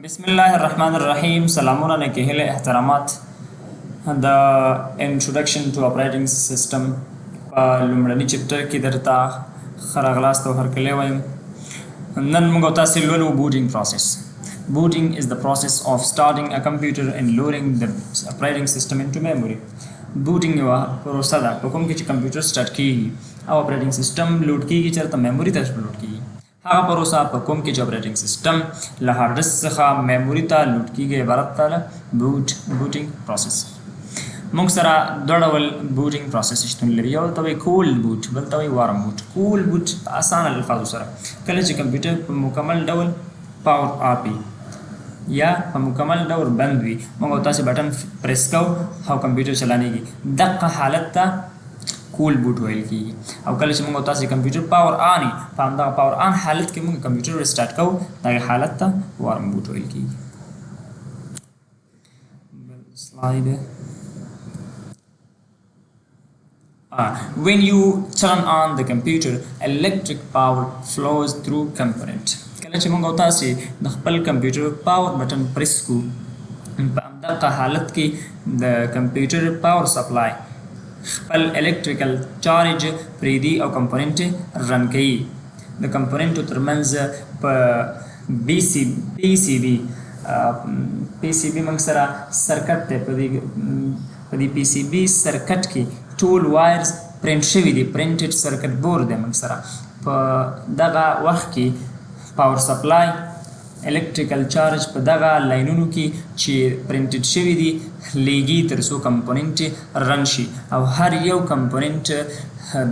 بسم الله الرحمن الرحیم. سلامونه، نیکې هیلې، احترامات. د Introduction to Operating System په لومړني chapter کې درته ښه راغلاست او هرکلی وایم. نن موږ او تاسې لولو booting process. Booting is the process of starting a computer and loading the operating system into memory. Booting یوه پروسه ده په کوم کې چې کمپیوټر start کیږي او operating system load کیږي، چېرته؟ Memory ته load کیږي. هغه پروسه په کوم کې چې operating system له hard disk څخه memory ته load کیږي، عبارت ده له booting process. موږ سره دوه ډول booting process شتون لري. یو ته وایي cold boot، بل ته وایي warm boot. Cold boot په اسانه الفاظو سره کله چې کمپیوټر په مکمل ډول power off وي یا په مکمل ډول بند وي، موږ او تاسې button press کوو او کمپیوټر چلانېږي، دقه حالت ته cold boot ویل کیږي. او کله چې موږ او تاسې کمپیوټر power on، په همدغه power on حالت کې موږ کمپیوټر restart کوو، دغه حالت ته warm boot ویل کیږي. بل slide. When you turn on the computer, electric power flows through component. کله چې موږ او تاسې د خپل کمپیوټر power button press کو، په همدغه حالت کې د کمپیوټر power supply خپل electrical charge پریدي او component run کوي. د component و ترمنځ په بي سي پي سي بي موږ سره circuit دی. په دې PCB circuit کې ټول wires print شوي دي، printed circuit board دی موږ سره. په دغه وخت کې power supply electrical charge په دغه لاینونو کې چې printed شوي دي لیږي، تر څو component run شي او هر یو component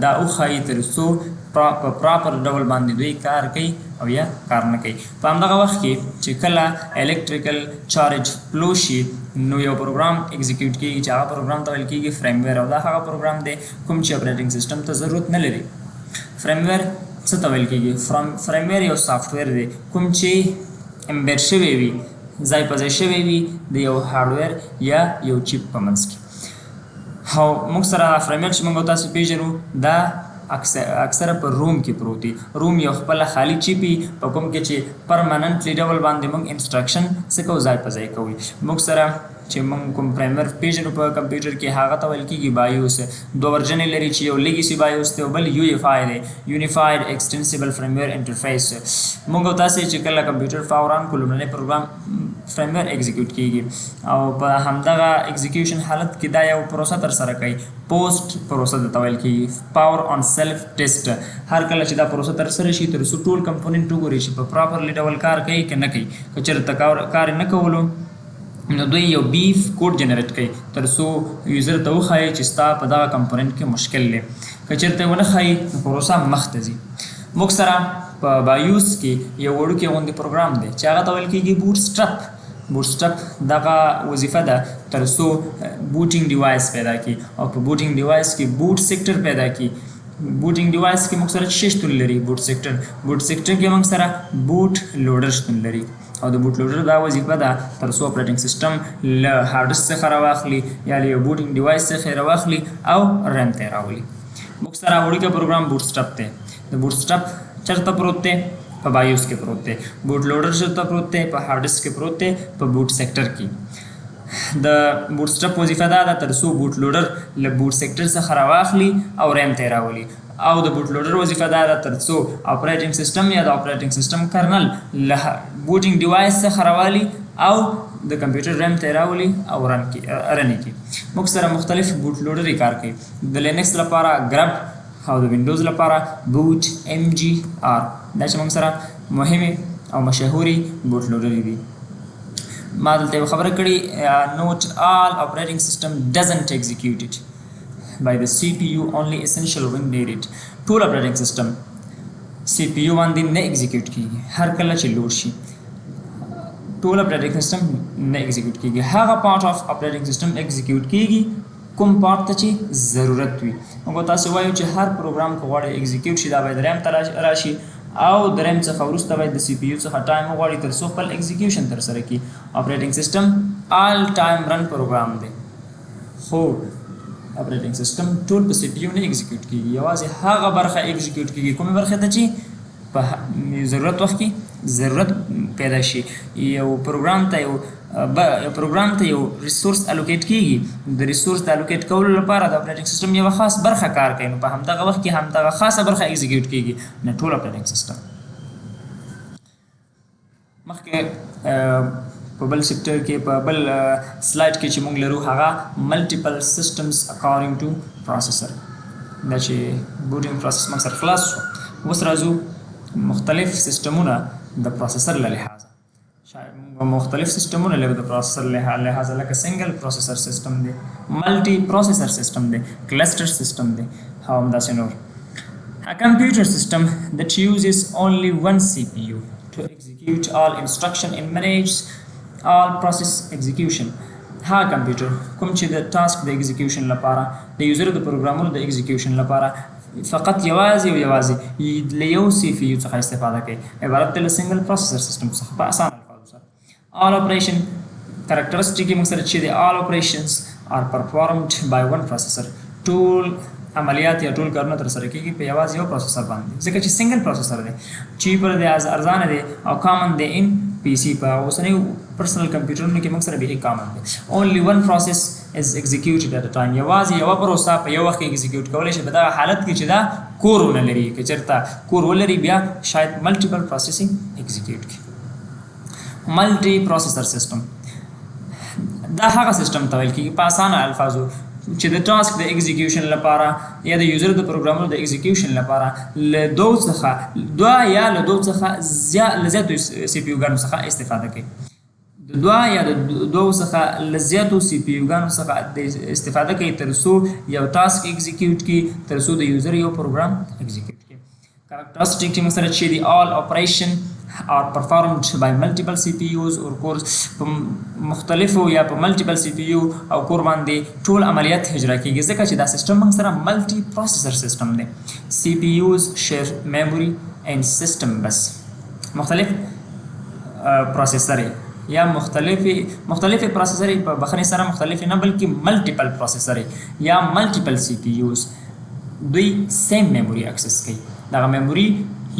دا وښایي تر څو په proper ډول باندې دوی کار کوي او یا کار نه کوي. په همدغه وخت کې چې کله electrical charge flow شي، نو یو پروګرام execute کیږي چې هغه پروګرام ته ویل کیږي firmware، او دا هغه پروګرام دی کوم چې operating system ته ضرورت نه لري. Firmware څه ته ویل کیږي؟ Firmware یو software دی کوم چې embed شوی وي، ځای په ځای شوی وي د یو hardware یا یو chip په منځ کې. او موږ سره firmware چې موږ تاسو پیژنو، دا اکثره په ROM کې پروت دی. ROM یو خپل خالی chip په کوم کې چې permanently ډول باندې موږ instruction څه کوو؟ ځای په ځای کوي. موږ سره چې موږ کوم firmware پیژنو په کمپیوټر کې، هغه ته ویل کیږي BIOS. دوه version لري چې یو legacy BIOS دی او بل UEFI دی، Unified Extensible Firmware Interface. موږ تاسو چې کله کمپیوټر power on کړو، لومړنی پروګرام firmware execute کیږي او په همدغه execution حالت کې دا یو پروسه تر سره کوي. پوسټ پروسه ته ویل کیږي، power on self test. هر کله چې دا پروسه تر سره شي، تر څو ټول component وګوري چې په properly ډول کار کوي که نه کوي. که چېرته کار نه کولو، نو دوی یو beep code generate کوي تر څو user ته وښایي چې ستا په دغه component کې مشکل دی. که چېرته ونه ښایي، نو پروسه مخته ځي. موږ سره په BIOS کې یو وړوکی غوندې پروګرام دی چې هغه ته ویل کېږي bootstrap. Bootstrap دغه وظیفه ده تر څو booting device پیدا کړي او په booting device کې boot sector پیدا کړي. Booting device کې موږ سره څه شتون لري؟ Boot sector. Boot sector کې موږ سره boot loader شتون لري او د boot loader دا وظیفه ده تر څو operating system له hard disk څخه راواخلي یا له یو booting device څخه راواخلي او RAM ته راولي. موږ سره وړوکی پروګرام bootstrap دی. د bootstrap چېرته پروت دی؟ په BIOS کې پروت دی. Boot loader چېرته پروت دی؟ په hard disk کې پروت دی، په boot sector کې. د bootstrap وظیفه دا ده تر څو boot loader له boot sector څخه راواخلي او RAM ته راولي، او د boot loader وظیفه دا ده تر څو operating system یا د operating system kernel له booting device څخه راوالي او د کمپیوټر RAM ته راولي او run کی. موږ سره مختلف boot loader کار کوي. د Linux لپاره GRUB او د وینډوز لپاره BOOTMGR. دا چې موږ سره مهمې او مشهورې boot loader دي. ما دلته یو خبره کړې: Note, all operating system doesn't execute it by the CPU, only essential when needed. ټول operating system CPU باندې نه execute کیږي. هر کله چې load شي، ټول operating system نه execute کیږي. هغه part of operating system execute کیږي کوم part ته چې ضرورت وي. موږ تاسو وایو چې هر پروګرام که غواړي execute شي، دا باید RAM ته راشي او د RAM څخه وروسته باید د CPU څخه time وغواړي تر څو خپل execution تر سره کړي. Operating system all time run program دی، خو operating system ټول په CPU نه execute کیږي، یوازې هغه برخه execute کیږي کومې برخې ته چې په ضرورت وخت کې ضرورت پیدا شي، یو پروګرام ته یو پروګرام ته یو resource allocate کیږي، د resource د allocate کولو لپاره د operating system یوه خاص برخه کار کوي، نو په همدغه وخت کې همدغه خاصه برخه execute کیږي، نه ټول operating system. مخکې په بل chapter کې، په بل slide کې چې موږ لرو، هغه multiple systems according to processor. دا چې booting process موږ سره خلاص شو، اوس راځو مختلف سیستمونه د processor له لحاظه. موږ مختلف سیستمونه لرو د processor له لحاظه، لکه single processor system دی، multi processor system دی، cluster system دی او همداسې نور. A computer system that uses only one CPU to execute all instruction and manages all process execution. هغه کمپیوټر کوم چې د task د execution لپاره، د user د پروګرامونو د execution لپاره فقط یوازې او یوازې له یو CPU څخه استفاده کوي، عبارت دی له single processor system څخه. په اسانه الفاظو سره، all operation characteristic موږ سره چې دی، all operations are performed by one processor. ټول عملیات یا ټول کارونه تر سره کیږي په یوازې یو processor باندې، ځکه چې single processor دی، cheaper دی، از ارزانه دی او common دی in PC. په اوسنیو personal کمپیوټرونو کې موږ سره بیخي common دی. Only one process is executed at a time. یوازې یوه پروسه په یو وخت کې execute کولی شي، په دغه حالت کې چې دا core ونه لري. که چېرته core ولري، بیا شاید multiple processing execute کړي. Multi processor system، دا هغه سیستم ته ویل کېږي په اسانه الفاظو چې د task د execution لپاره یا د user د پروګرامونو د execution لپاره له دوو څخه، دوه یا له دوو څخه له زیاتو CPU ګانو څخه استفاده کوي. د دوه یا د دوو څخه له زیاتو CPU ګانو څخه د استفاده کوي، تر څو یو task execute کړي، تر څو د user یو پروګرام execute کړي. Characteristic چې موږ سره چې دي، all operation are performed by multiple CPUs or cores. په مختلفو یا په multiple CPU او core باندې ټول عملیات اجرا کیږي، ځکه چې دا سیستم موږ سره multi processor system دی. CPUs share memory and system bus. مختلف processor یا مختلف processor، په بخښنې سره، مختلف نه بلکې multiple processor یا multiple CPUs، دوی same memory access کوي. دغه memory،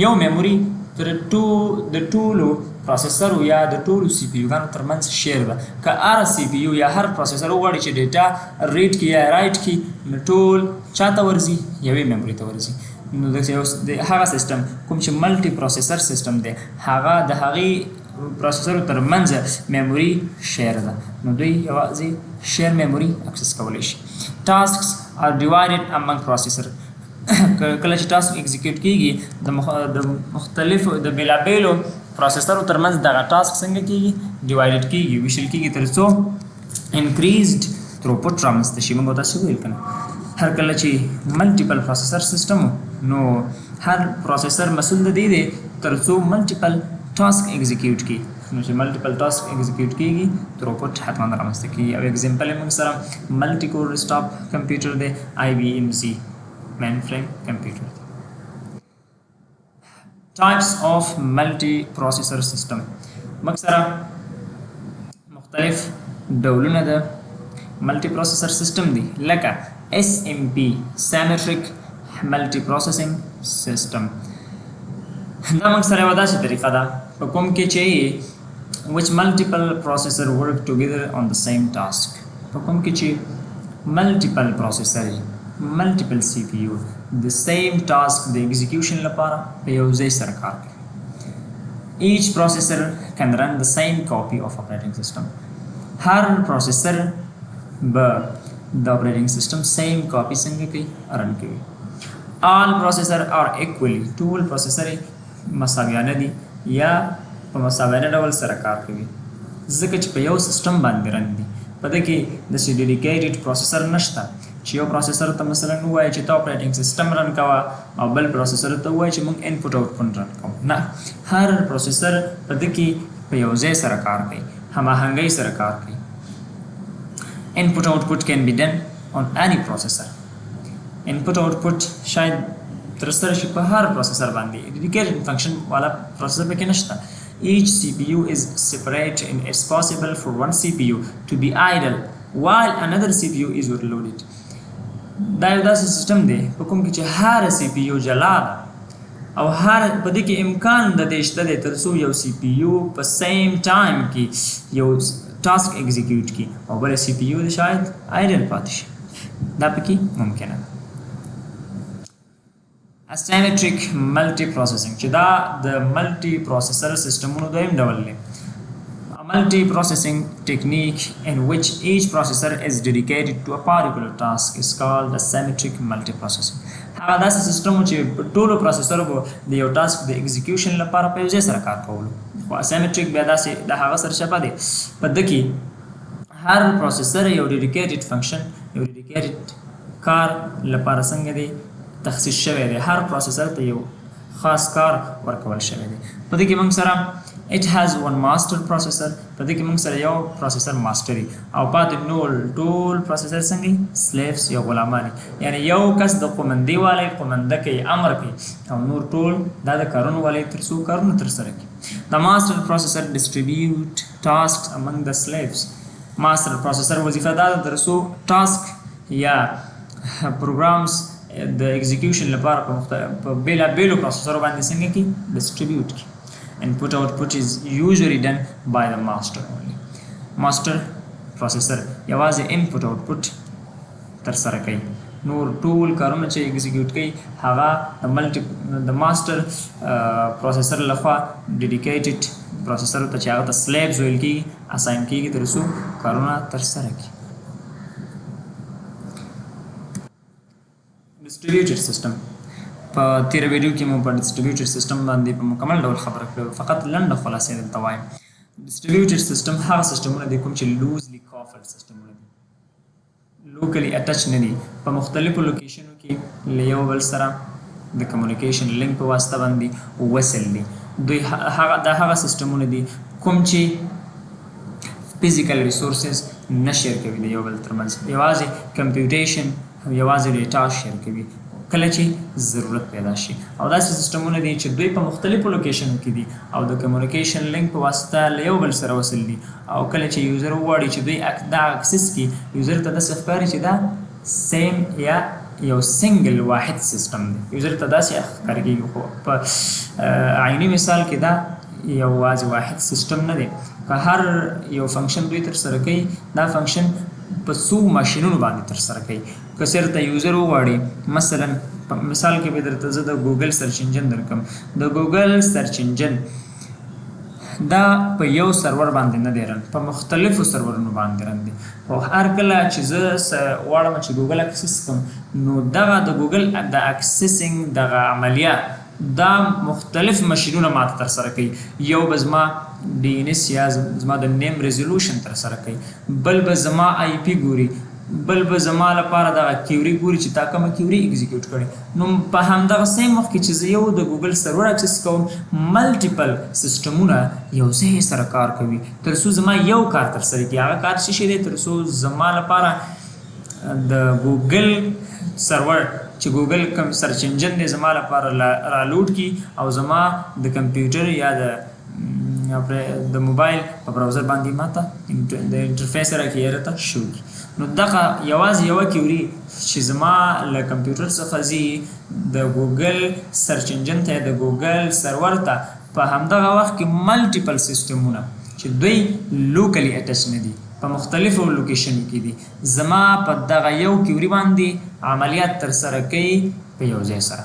یو memory تر ټو د ټولو processor یا د ټولو CPU ګانو ترمنځ share ده. که هر CPU یا هر processor وغواړي چې data read کړي یا write کړي، نو ټول چاته ورځي؟ یوې memory ته ورځي. نو د یو د هغه سیستم کوم چې multi processor system دی، هغه د هغې processor ترمنځ memory share ده، نو دوی یوازې share memory access کولی شي. Tasks are divided among processor. کله چې task execute کیږي، د مختلفو، د بیلابیلو processor ترمنځ دغه task څنګه کیږي؟ Divided کیږي، ویشل کیږي، تر څو increased throughput رامنځته شي. موږ تاسو ویل کنه، هر کله چې multiple processor system، نو هر processor مسؤل دی دی تر څو multiple task execute کړي. نو چې multiple task execute کیږي، throughput حتما رامنځته کیږي. او example موږ سره multi core desktop computer دی، IBM Z mainframe computer دی. Types of multi processor system، موږ سره مختلف ډولونه د multi processor system دي، لکه SMP، symmetric multi processing system. دا موږ سره یوه داسې طریقه ده په کوم کې چې which multiple processor work together on the same task، په کوم کې چې multiple processor، multiple CPU the same task د execution لپاره په یو ځای سره کار کوي. Each processor can run the same copy of operating system. هر processor به د operating system same copy څنګه کوي؟ Run کوي. All processor are equally، ټول processor مساویانه دي یا په مساویانه ډول سره کار کوي، ځکه چې په یو سیستم باندې run دي. په دې کې د سی dedicated processor نشته چې یو processor ته مثلا ووایي چې ته operating system run کوه او بل processor ته ووایي چې موږ input output run کوو. نه، هر processor په دې کې په یو ځای سره کار کوي، هماهنګۍ سره کار کوي. Input output can be done on any processor. Input output شاید ترسره شي په هر processor باندې، dedicated function والا processor پکې نشته. Each CPU is separate and it's possible for one CPU to be idle while another CPU is overloaded. دا یو داسې سیستم دی په کوم کې چې هر CPU جلا ده. او هر په دې کې امکان د دې شته دی تر څو یو سی پي یو په same time کې یو task execute کړي او بل سی پي یو شاید idle پاتې شي. دا پکې ممکنه ده. Asymmetric multiprocessing چې دا د multiprocessor سیستمونو دویم ډول دی. A multiprocessing technique in which each processor is dedicated to a particular task is called asymmetric multiprocessing. هغه داسې سیستم چې په ټولو processor به د یو task د execution لپاره په یو ځای سره کار کولو، خو asymmetric بیا داسې د هغه سره چپه دی. په ده کې هر processor یو dedicated function، یو dedicated کار لپاره څنګه دی تخصیص شوی دی، هر processor ته یو خاص کار ورکول شوی دی. په دې کې موږ سره it has one master processor، په دې کې موږ سره یو processor master وي او پاتې نور ټول processor څنګه slaves یا غلامان، یعنی یو کس د قومندې والی قومنده کوي، امر کوي، او نور ټول دا د کارونو والی تر څو کارونه ترسره کړي. The master processor distribute tasks among the slaves. Master processor وظیفه دا ده تر څو task یا programs د execution لپاره په مختلف په بیلابیلو processor باندې څنګه کی distribute کی. Input output is usually done by the master only. Master processor یوازې input output تر سره کوي، نور ټول کارونه چې execute کوي هغه د multi د master processor لخوا dedicated processor ته چې هغه ته slaves ویل کیږي assign کیږي تر څو کارونه تر سره کړي. Distributed system په تیره ویډیو کې مو په distributed system باندې په مکمل ډول خبره کړې، فقط لنډه خلاصه دلته وایم. Distributed system هغه سیستمونه دي کوم چې loosely coupled سیستمونه دي، locally attach نه دي، په مختلفو location ونو کې له یو بل سره د communication link په واسطه باندې وصل دي. دوی هغه دا هغه سیستمونه دي کوم چې physical resources نه share کوي د یو بل ترمنځ، یوازې computation او یوازې data share کوي کله چې ضرورت پیدا شي. او داسې سیستمونه دي چې دوی په مختلفو location ونو کې دي او د communication link په واسطه له یو بل سره وصل دي، او کله چې user وغواړي چې دوی دا access کړي، user ته داسې ښکاري چې دا same یا یو single واحد سیستم دی، user ته داسې ښکاري کېږي، خو په عیني مثال کې دا یوازې واحد سیستم نه دی. که هر یو function دوی تر سره کوي، دا function په څو ماشینونو باندې تر سره کوي. که چېرته user وغواړي، مثلا په مثال کې به درته زه د Google search engine درکم، د Google search engine دا په یو سرور باندې نه دی run، په مختلفو سرورونو باندې run دی، خو هر کله چې زه غواړم چې Google access کړم، نو دغه د ګوګل د accessing دغه عملیه دا مختلف ماشینونه ماته تر سره کوي. یو به زما DNS یا زما د name resolution تر سره کوي، بل به زما IP ګوري، بل به زما لپاره دغه query ګوري چې تا کومه query execute کړې. نو په همدغه same وخت کې چې زه یو د Google server access کوم، multiple سیستمونه یو ځای سره کار کوي تر څو زما یو کار تر سره کړي. هغه کار څه شی دی؟ تر څو زما لپاره د Google server چې ګوګل کوم search engine دی زما لپاره را load کړي او زما د کمپیوټر یا د موبایل په browser باندې ماته د interface راکې راته شو کړي. نو دغه یوازې یوه query چې زما له کمپیوټر څخه ځي د Google search engine ته، د Google server ته، په همدغه وخت کې multiple سیستمونه چې دوی locally attach نه دي، په مختلفو location کې دي، زما په دغه یو query باندې عملیات تر سره کوي په یو ځای سره.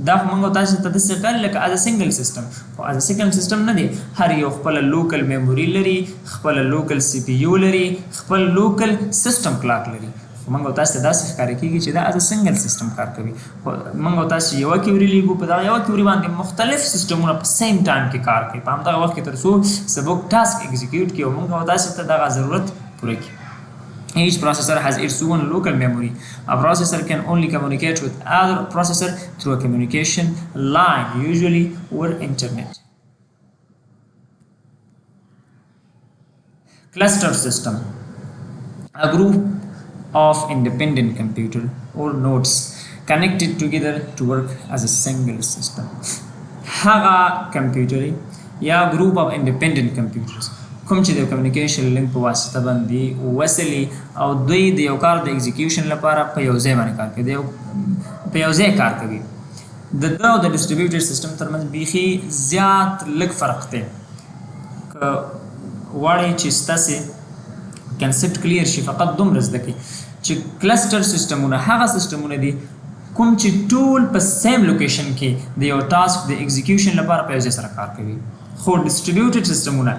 دا خو موږ تاسو ته داسې ښکاري لکه as a single system، خو as a single system نه دی. هر یو خپله local memory لري، خپله local CPU لري، خپل local system clock لري، خو موږ تاسو ته داسې ښکاره کېږي چې دا as a single system کار کوي. خو موږ تاسو یوه query لیږو، په دغه یوه query باندې مختلف سیستمونه په same time کې کار کوي په همدغه وخت کې تر څو زموږ task execute کړي او موږ تاسو ته دغه ضرورت پوره کړي. Each processor has its own local memory. A processor can only communicate with other processor through a communication line, usually over internet. Cluster system. A group of independent computer or nodes connected together to work as a single system. هغه کمپیوټر یا group of independent computers کوم چې د communication link په واسطه باندې وصلي او دوی د یو کار د execution لپاره په یو ځای باندې کار کوي، په یو ځای کار کوي. د ده او د ډیسټریبیوټډ سیستم ترمنځ بیخي زیات لږ فرق دی. که غواړئ چې ستاسې کنسپټ کلیر شي، فقط دومره زده کړئ چې کلسټر سیستمونه هغه سیستمونه دي کوم چې ټول په سیم لوکیشن کې د یو ټاسک د ایگزیکیوشن لپاره په یو ځای سره کار کوي، خو ډیسټریبیوټډ سیستمونه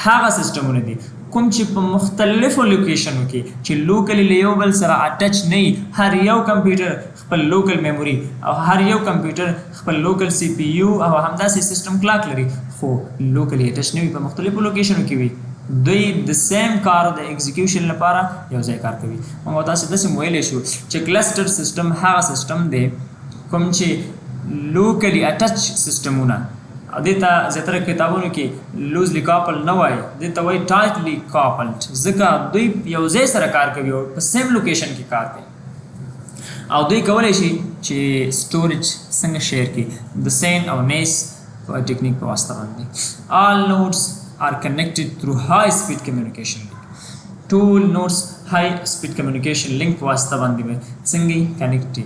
هغه سیستمونه دي کوم چې په مختلفو لوکیشنو کې چې لوکلی له یو بل سره اټچ نه، هر یو کمپیوټر خپل لوکل میموري او هر یو کمپیوټر خپل لوکل سی پی یو او همداسې سیستم کلاک لري، خو لوکلی اټچ نه وي، په مختلفو لوکیشنو کې وي. دوی د سیم کار د ایگزیکیوشن لپاره یو ځای کار کوي. موږ تاسو داسې ویلی شو چې کلسټر سیستم هغه سیستم دی کوم چې لوکلی اټچ سیستمونه، دې ته زیاتره کتابونو کې لوزلی کاپل نه وایي، دې ته وایي ټایټلی کاپلډ، ځکه دوی یو ځای سره کار کوي او په سیم لوکیشن کې کار کوي، او دوی کولی شي چې سټوریج څنګه شیر کړي د سین او نیس په ټکنیک په واسطه باندې. All nodes are connected through high speed communication link. ټول nodes high speed communication link په واسطه باندې به څنګه connect دي.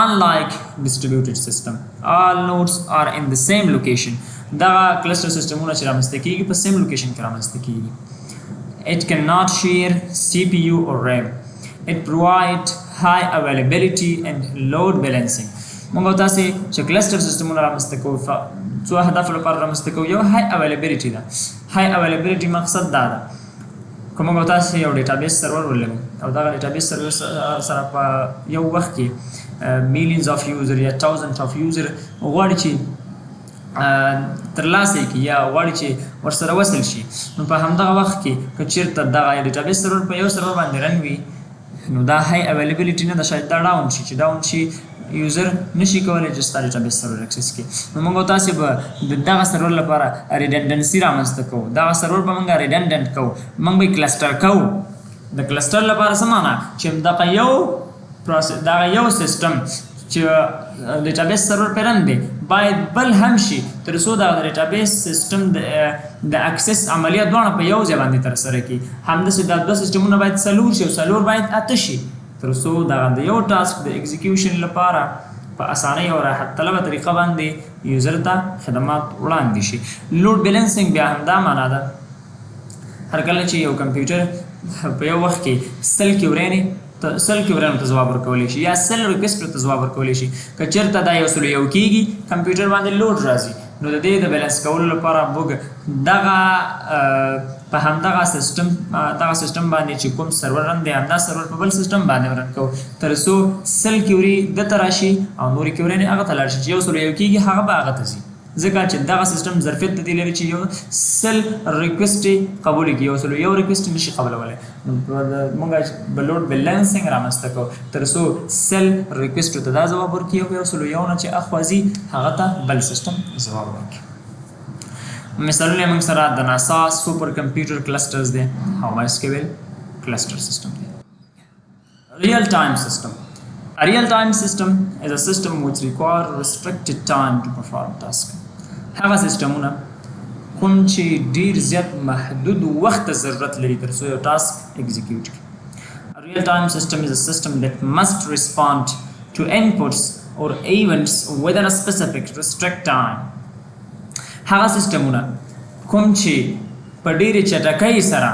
Unlike distributed system, all nodes are in the same location. دغه cluster سیستمونه چې رامنځته کیږي، په same location کې رامنځته کیږي. It cannot share CPU or RAM. It provide high availability and load balancing. موږ تاسو چې cluster سیستمونه رامنځته کوو، څو اهدافو لپاره رامنځته کوو. یو high availability ده. High availability مقصد دا ده، که موږ تاسو یو database server ولرو او دغه database server سره په یو وخت کې millions of user یا thousands of user غواړي چې ترلاسه کړي یا غواړي چې ورسره وصل شي، نو په همدغه وخت کې که چیرته دغه database server په یو سرور باندې run وي، نو دا high availability نه ده. شاید دا down شي، چې down شي، user نشي کولای چې ستا database server access کړي. نو موږ تاسو به د دغه سرور لپاره redundancy رامنځته کوو. دغه سرور به موږ redundant کوو، موږ به cluster کوو. د cluster لپاره څه معنا؟ چې دغه یو process، دغه یو سیستم چې database server پر run دی، باید بل هم شي، تر څو دا database system د access عملیات دواړه په یو ځای باندې تر سره کړي. همداسې دا دوه سیستمونه باید څلور شي او څلور باید اته شي، تر څو دغه د یو task د execution لپاره په اسانۍ او راحت طلبه طریقه باندې user ته خدمات وړاندې شي. Load balancing بیا همدا معنا ده. هر کله چې یو کمپیوټر په یو وخت کې 100 query ته 100 query ته ځواب ورکولی شي یا 100 request ته ځواب ورکولی شي، که چېرته دا 101 کېږي، کمپیوټر باندې load راځي. نو د دې د بیلانس کولو لپاره موږ دغه په همدغه سیستم، دغه سیستم باندې چې کوم server run دی، همدا سرور په بل سیستم باندې run کوو، تر څو 100 query د ته راشي او نورې query هغه ته لاړ شي. چې 101 کېږي، هغه به هغه ته ځي، ځکه چې دغه سیستم ظرفیت د دې لري چې 100 request قبول کړي، 101 request نشي قبلولی. نو موږ به load balancing رامنځته کوو، تر څو 100 request ته دا ځواب ورکړي او 101 نه چې اخوا ځي، هغه ته بل سیستم ځواب ورکړي. مثالونه موږ سره د ناسا super computer clusters دی او MySQL cluster system دی. Real time system. A real time system is a system which require restricted time to perform task. هغه سیستمونه کوم چې ډیر زیات محدود وخت ته ضرورت لري تر څو یو task execute کړي. A real time system is a system that must respond to inputs or events within a specific restrict time. هغه سیستمونه کوم چې په ډېرې چټکۍ سره،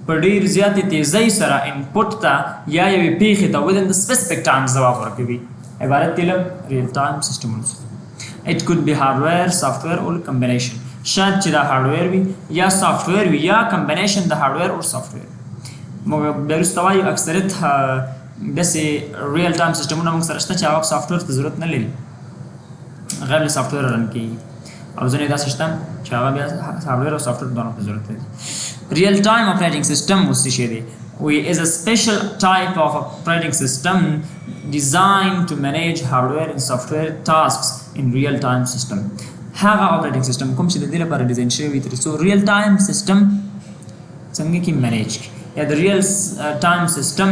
په ډېر زیاتې تیزۍ سره input ته یا یوې پیښې ته within the specific time ځواب ورکوي، عبارت دی له real time سیستمونو څخه. It could be hardware, software or combination. شاید چې دا hardware وي یا software وي یا combination د hardware او software. موږ بیا وروسته وایو، اکثریت داسې real time سیستمونه موږ سره شته چې هغه software ته ضرورت نه لري، غیر له software run کېږي، او ځینې داسې شته چې هغه بیا hardware او software دواړو ته ضرورت لري. Real time operating system اوس څه شی دی؟ We is a special type of operating system designed to manage hardware and software tasks in real time system. هغه operating system کوم چې د دې لپاره ډیزاین شوی وي تر څو real time system څنګه کې manage کړي یا د real time system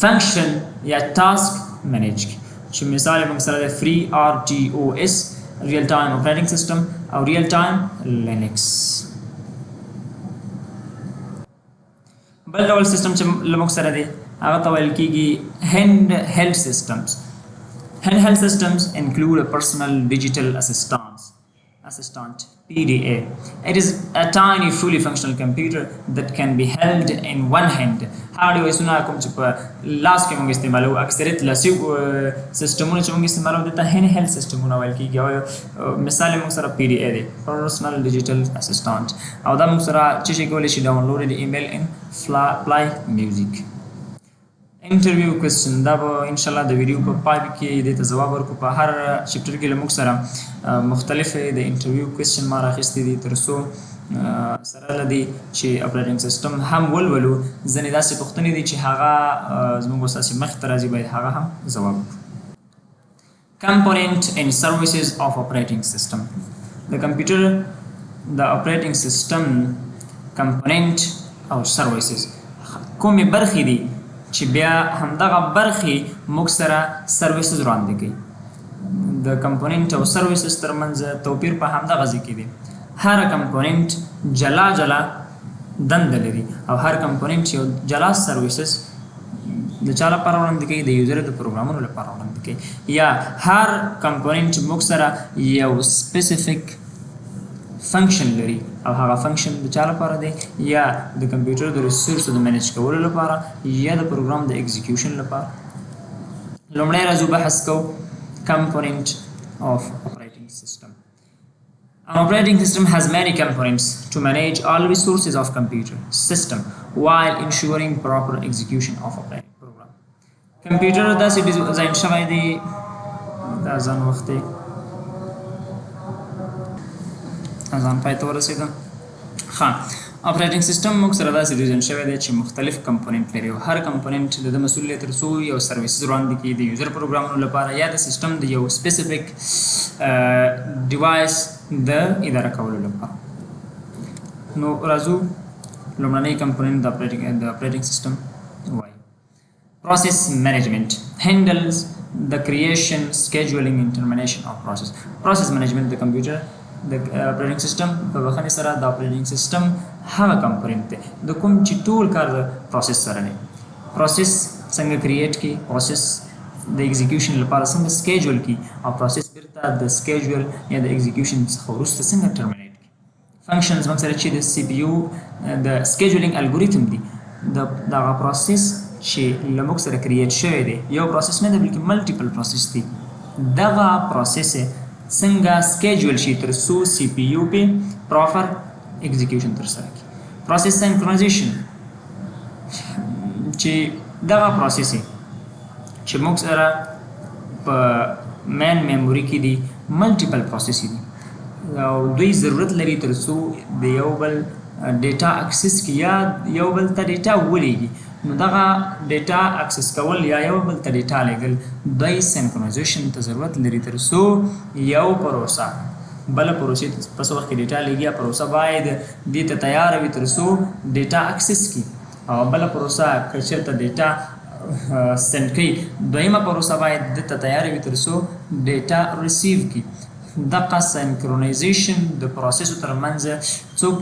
function یا task manage کړي، چې مثال یې موږ سره د FreeRTOS real time operating system او real time Linux. بل ډول سیستم چې له موږ سره دی، هغه ته ویل کېږي hand held systems. Handheld systems include a personal digital assistant PDA. It is a tiny fully functional computer that can be held in one hand. هغه device ونه کوم چې په لاس کې موږ استعمالو، اکثریت لاسي سیستمونه چې موږ استعمالو، دته handheld سیستمونه ویل کیږي، او مثال موږ سره PDA دی، personal digital assistant، او دا موږ سره چې شي کولی شي download the email and play music. Interview question، دا به ان شاء الله د ویډیو په پای کې دې ته ځواب ورکړو. په هر chapter کې له موږ سره مختلف د interview question ما راخیستې دي، تر څو سره له دې چې operating system هم ولولو، ځینې داسې پوښتنې دي چې هغه زموږ ستاسې مخې ته راځي، باید هغه هم ځواب وکړو. Component and services of operating system. د کمپیوټر د operating system component او services کومې برخې دي چې بیا همدغه برخې موږ سره services وړاندې کوي؟ د component او services ترمنځ توپیر په همدغه ځای کې دی. هر component جلا جلا دنده لري او هر component یو جلا services د چا لپاره وړاندې کوي؟ د user د پروګرامونو لپاره وړاندې کوي، یا هر component موږ سره یو specific function لري او هغه function د چا لپاره دی؟ یا د کمپیوټر د resource د manage کولو لپاره یا د پروګرام د execution لپاره. لومړی راځو بحث کو component of operating system. An operating system has many components to manage all resources of computer system while ensuring proper execution of operating program. کمپیوټر داسې design شوی دی، د اذان وخت دی، اذان پای ته ورسېده. ښه، operating system موږ سره داسې design شوی دی چې مختلف component لري او هر component د ده مسؤل دی تر څو یو services وړاندې کړي د user پروګرامونو لپاره یا د سیستم د یو specific device د اداره کولو لپاره. نو راځو لومړنی component د operating system وایي. Process management handles the creation, scheduling and termination of process. Process management د کمپیوټر د operating system په بخښنې سره د operating system هغه component دی د کوم چې ټول کار د process سره دی. Process څنګه create کی، process د execution لپاره څنګه schedule کی، او process بیرته د schedule یا د execution څخه وروسته څنګه terminate کی. Functions موږ سره چې د CPU د scheduling algorithm دی، د دغه process چې له موږ سره create شوی دی، یو process نه دی بلکې multiple process دی، دغه process څنګه schedule شي تر څو CPU په proper execution تر سره کړي. Process synchronization، چې دغه process چې موږ سره په main memory کې دي، multiple process دي او دوی ضرورت لري تر څو د یو بل data access کی یا یو بل ته data ولیږي، نو دغه data access کول یا یو بل ته data لیږل دوی synchronization ته ضرورت لري، تر څو یو پروسه بل پروسې ته په څه وخت کې data لیږي، پروسه باید دې ته تیاره وي تر څو data access کی، او بله پروسه که چېرته data send کوي، دویمه پروسه باید دې ته تیاره وي تر څو data receive کی. دغه synchronization د process ترمنځ څوک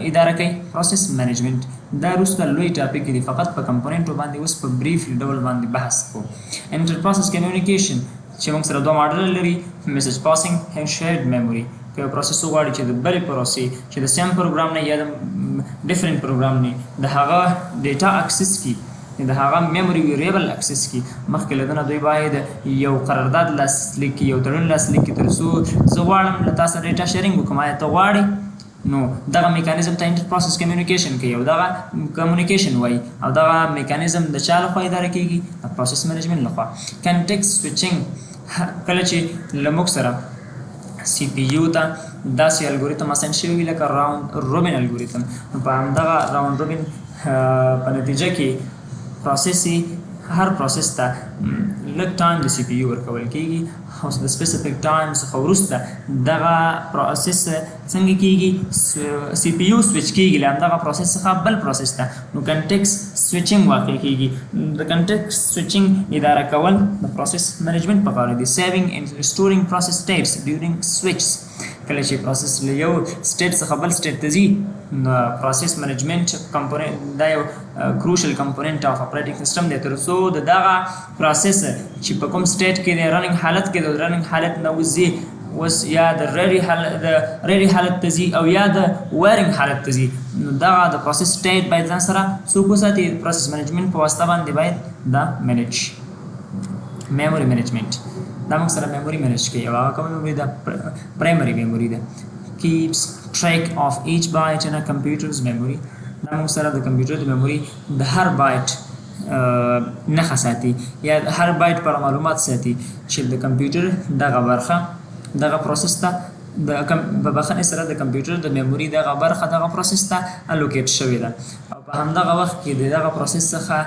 اداره کوي؟ Process management. دا وروسته لوی topic دی، فقط په component باندې اوس په brief ډول باندې بحث کوو. Inter process communication چې موږ سره دوه ماډل لري، message passing and shared memory. که یو process وغواړي چې د بلې پروسې چې د same program نه یا د different program نه د هغه data access کی، د هغه memory variable access کی، مخکې له دنه دوی باید یو قرارداد لاسلیک کړي، یو تړون لاسلیک کړي، تر څو زه غواړم له تا سره data sharing وکړم، آیا ته غواړې؟ نو دغه میکانیزم ته inter process communication کوي او دغه communication وایي، او دغه میکانیزم د چا لخوا اداره کیږي؟ د process management لخوا. Context switching، کله چې له موږ سره CPU ته داسې algorithm assign شوی وي لکه round robin algorithm، نو په همدغه round robin په نتیجه کې process هر process ته لږ time د CPU ورکول کیږي، او د specific time څخه وروسته دغه process څنګه کیږي؟ CPU switch کیږي له همدغه process څخه بل process ته، نو context switching واقع کیږي. د context switching اداره کول د process management په غاړه دي. Saving and restoring process states during switches. کله چې process له یو state څخه بل state ته ځي، نو process management component دا یو crucial component of operating system دی، تر څو د دغه process چې په کوم state کې دی، running حالت کې دی، running حالت نه وځي اوس یا د ready حالت، د ready حالت ته ځي او یا د wiring حالت ته ځي، نو دغه د process state باید ځان سره څوک وساتي؟ Process management په واسطه باندې باید دا manage. Memory management، دا موږ سره memory manage کوي او هغه کومه memory ده؟ Primary memory ده. Keeps track of each byte in a computer's memory. دا موږ سره د کمپیوټر د memory د هر بایټ نښه ساتي یا هر بایټ پر معلومات ساتي چې د کمپیوټر دغه برخه دغه process ته، د په بخښنې سره، د کمپیوټر د memory دغه برخه دغه process ته allocate شوې ده او په همدغه وخت کې د دغه process څخه،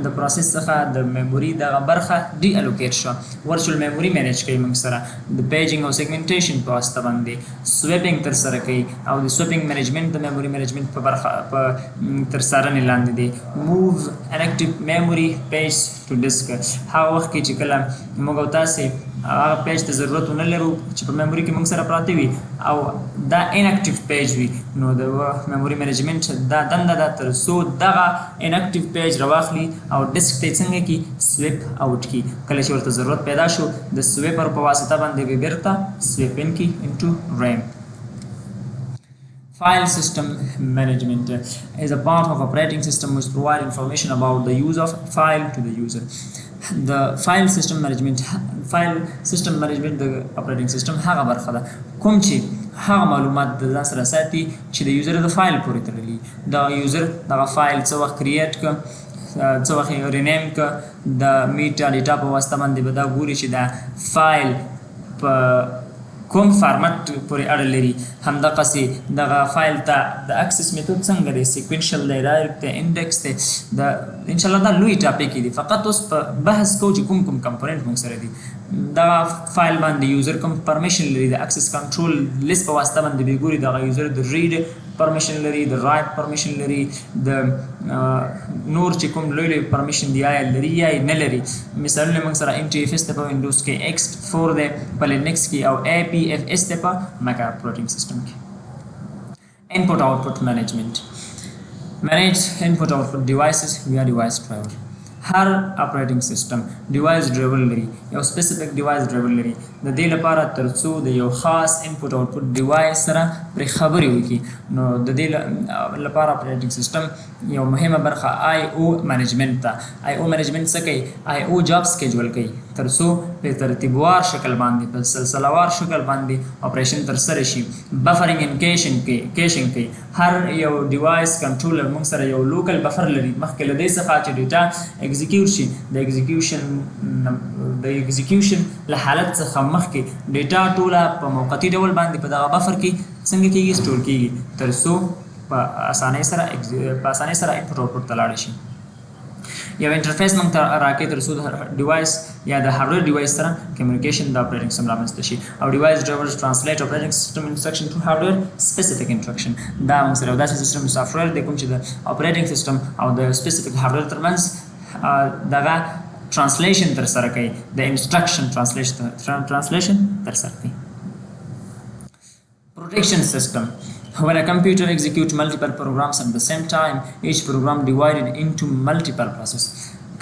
د process څخه د memory دغه برخه deallocate شوه. Virtual memory manage کوي موږ سره، د paging او segmentation په واسطه باندې swapping تر سره کوي او د swapping management د memory management په برخه په تر څارنې لاندې دی. Move inactive memory page to disk. هغه وخت کې چې کله موږ او تاسې هغه page ته ضرورت ونه لرو چې په memory کې موږ سره پراته وي او دا inactive page وي، نو د memory management دا دنده ده تر څو دغه inactive page راواخلي او disk ته څنګه کی؟ Swap out کی. کله چې ورته ضرورت پیدا شو، د swapper په واسطه باندې به بیرته swap in کی into RAM. File system management is a part of operating system which provide information about the use of file to the user. The file system management, file system management د operating system هغه برخه ده کوم چې هغه معلومات د ځان سره ساتي چې د user د فایل پورې تړلي. د user دغه فایل څه وخت create ک، څه وخت rename ک، د metadata په واسطه باندې به دا ګوري چې دا فایل په کوم فارمت پورې اړه لري، همدغسې دغه فایل ته د access method څنګه دی، sequential دی، direct دی، index دی. د ان شاء الله دا لوی topic دی، فقط اوس په بحث کوو چې کوم کوم component موږ سره دي، دغه فایل باندې user کوم permission لري. د access control list په واسطه باندې به ګوري دغه user د read permission لري، د write permission لري، د نور چې کوم لوی لوی permission دی آیا لري یا نه لري. مثالونه موږ سره NTFS ته په Windows کې، ext4 دی په Linux کې او APFS ته په Mac operating system کې. Input output management، manage input output devices via device driver. هر operating system device driver لري، یو specific device driver لري د دې لپاره ترڅو د یو خاص input output device سره پرې خبرې وکړي. نو د دې لپاره operating system یو مهمه برخه I/O management ته. I/O management څه کوي؟ I/O job schedule کوي ترڅو په ترتیبوار شکل باندې، په سلسلهوار شکل باندې operation تر سره شي. Buffering and caching کوي، caching کوي. هر یو device controller موږ سره یو local buffer لري. مخکې له دې څخه چې data execute شي، د execution له حالت څخه مخکې data ټوله په موقتي ډول باندې په دغه buffer کې څنګه کیږي؟ Store کیږي تر څو په اسانۍ سره input output ته لاړ شي. یو interface موږ ته راکې تر څو د device یا د hardware device سره communication د operating system رامنځته شي. او device drivers translate operating system instruction to hardware specific instruction. دا موږ سره داسې system software دی کوم چې د operating system او د specific hardware ترمنځ دغه translation تر سره کوي، د instruction translation تر سره کوي. Protection system. When a computer executes multiple programs at the same time, each program divided into multiple process.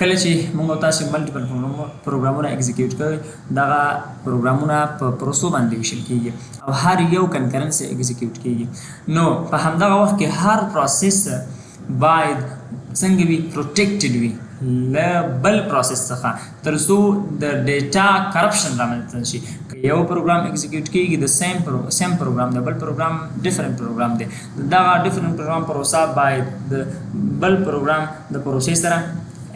کله چې موږ تاسو multiple پروګرامونه execute کوي، دغه پروګرامونه په پروسو باندې ویشل کیږي او هر یو concurrency execute کیږي. نو په همدغه وخت کې هر process باید څنګه وي؟ Protected وي له بل process څخه تر څو د data corruption رامنځته شي. که یو پروګرام execute کیږي، د same program د بل پروګرام different program دی، دغه different program پروسه باید د بل پروګرام د پروسې سره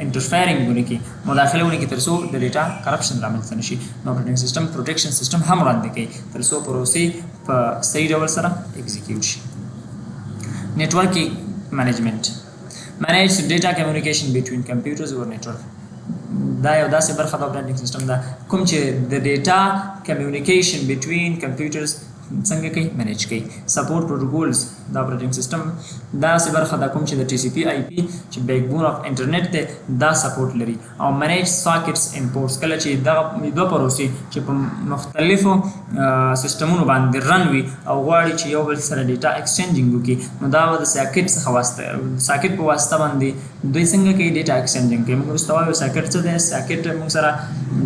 interfering ونه کړي، مداخله ونه کړي، تر څو د data corruption رامنځته نشي. نو operating system protection system هم وړاندې کوي تر څو پروسې په صحیح ډول سره execute شي. Networking management، manage data communication between computers over network. دا یو داسې برخه د operating system ده کوم چې د data communication between computers څنګه کوي؟ منیج کوي. سپورټ پروټوکولز د اپریټینګ سیستم داسې برخه ده کوم چې د ټي سي پي آی پي چې بیک بون اف انټرنیټ دی دا سپورټ لري، او منیج ساکټس ان پورټس، کله چې دغه دوه پروسې چې په مختلفو سیستمونو باندې رن وي او غواړي چې یو بل سره ډیټا ایکسچینجینګ وکړي، نو دا به د ساکټ څخه واسطه، ساکټ په واسطه باندې دوی څنګه کوي؟ ډیټا ایکسچینجینګ کوي. موږ وروسته وایو ساکټ څه دی. ساکټ موږ سره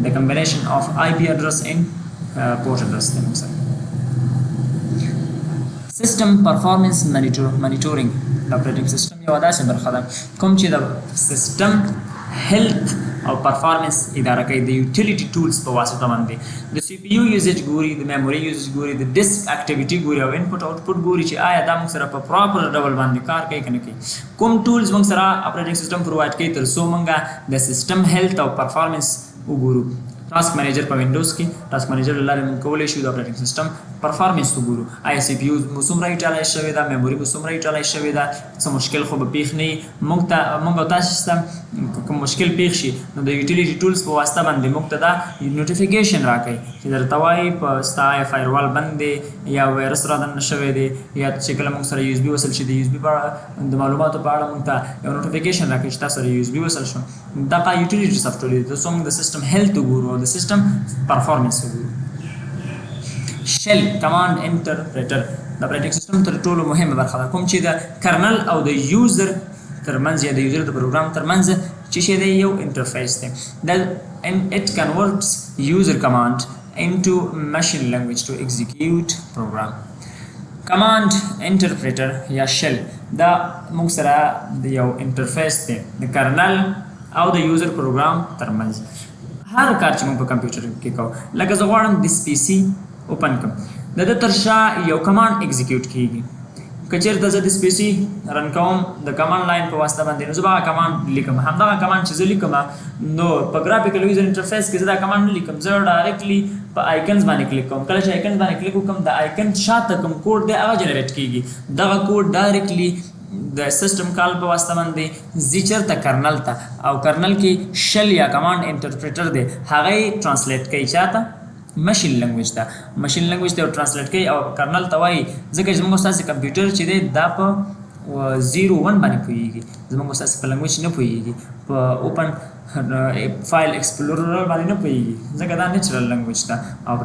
د کمبینیشن اف آی پی ادرس ان پورټ ادرس دی. موږ سره سیستم پرفارمنس مانیټورینګ د اپریټینګ سیستم یوه داسې برخه ده کوم چې د سیستم هیلث او پرفارمنس اداره کوي د یوټیلیټي ټولز په واسطه باندې. د سی پی یو یوزج ګوري، د میموري یوزج ګوري، د ډیسک اکټیویټي ګوري او انپوټ آوټپوټ ګوري چې آیا دا موږ سره په پراپر ډول باندې کار کوي که نه کوي. کوم ټولز موږ سره اپریټینګ سیستم پرووایډ کوي تر څو موږ د سیستم هیلث او پرفارمنس وګورو؟ ټاسک منیجر. په وینډوز کې ټاسک منیجر له لارې موږ کولی شو د اپریټینګ سیستم پرفارمنس وګورو، آیا سی پی یو مو څومره یوټیلایز شوې ده، میموري مو څومره یوټیلایز شوې ده، څه مشکل خو به پیښ نه وي موږ ته. موږ او تاسو ته کوم مشکل پیښ شي نو د یوټیلیټي ټولز په واسطه باندې موږ ته دا نوټیفیکیشن راکوي چې درته وایي په ستا یا فایروال بند دی یا وایرس را دننه شوی دی، یا چې کله موږ سره یو اس بي وصل شي، د یو اس بي په اړه د معلوماتو په اړه موږ ته یو نوټیفیکیشن راکوي چې تاسو سره یو اس بي وصل شو. دغه یوټیلیټي سافټویر دی تر څو موږ د سیستم هیلث وګورو او د سیستم پرفارمنس وګورو. شیل کمانډ انټرپریټر د اپریټینګ سیستم تر ټولو مهمه برخه ده کوم چې د کرنل او د یوزر ترمنځ یا د یوزر د پروګرام ترمنځ چې شی دی، یو انټرفیس دی. د it converts user command into machine language to execute program. Command interpreter یا shell دا موږ سره د یو انټرفیس دی د کرنل او د یوزر پروګرام ترمنځ. هر کار چې موږ په کمپیوټر کې کوو، لکه زه غواړم this PC open کړم، د ده تر شا یو کمانډ ایگزیکیوټ کیږي. که چېرته زه this PC run کوم د کمانډ لاین په واسطه باندې، نو زه به هغه کمانډ لیکم. همدغه کمانډ چې زه لیکم، نو په ګرافیکل یوزر انټرفیس کې زه دا کمانډ نه لیکم، زه ډایرکټلی په آیکنز باندې کلیک کوم. کله چې آیکنز باندې کلیک وکړم، د آیکن شاته کوم کوډ دی هغه جنریټ کیږي. دغه کوډ ډایرکټلی د سیستم کال په واسطه باندې ځي چېرته؟ کرنل ته، او کرنل کې شل یا کمانډ انټرپریټر دی، هغه یې ترانسلیټ کوي چاته؟ ماشین لنګویج ته. ماشین لنګویج ته ترانسلیټ کوي او کرنل ته وایي، ځکه چې زموږ ستاسو کمپیوټر چې دی دا په 0 1 باندې پوهیږي، زموږ ستاسو په لنګویج نه پوهیږي، په اوپن فایل ایکسپلورر باندې نه پوهیږي، ځکه دا نیچرل لنګویج ده او